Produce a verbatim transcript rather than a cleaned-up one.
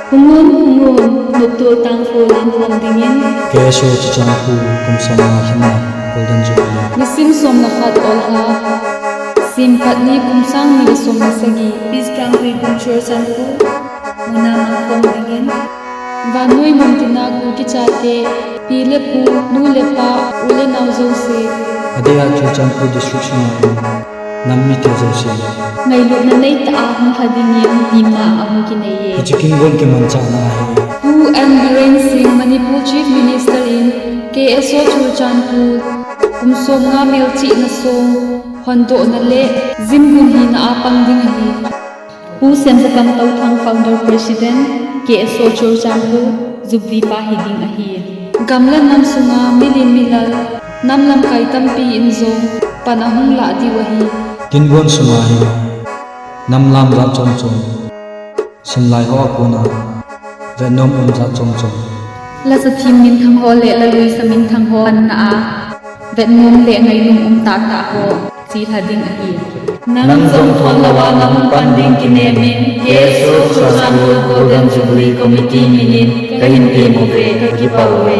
Hung un, hung un, noptol tangkhul lamkhom dingin. K S O Churachandpur kum somnga lhina Golden Jubilee. Nisim somlekhat olha, Simphat ni kum sang ni le somlesagi. Peace Ground Huigun Churachandpur muna mangkhom dingin. Vannoi mun tina Kuki chate, pi le pu, nu le pa, u le nao jouse. Adeh a Churachandpur District sunga um nam mite jouse ngailutna neitah a hung lha dingin tima ahung kinei e. Hiche kingon kimanchahna hi Pu N Biren Singh, Manipur Chief Minister in K S O Churachandpur kum somnga melchihna song hondohna le jim kum hina a pang ding ahi. Pu Semjakam Touthang, Founder President, K S O Churachandpur, Jubilee pa hiding ahi. Gam le nam sunga milen milal, nam lamkai tampi in jong pan ahung lah diu ahi. Kingon sunga hi nam lam jat chom chom, simlai ho a kona vetnom um jat chom chom, lasa thim minthang ho le laluisa minthang ho panna a vetnom le ngailum um tahtah ho chelha ding ahi. Nang jong thon louva nahung pan ding kinem in K S O Churachandpur Golden Jubilee Committee minin kahin temmu ve, kakipah uve.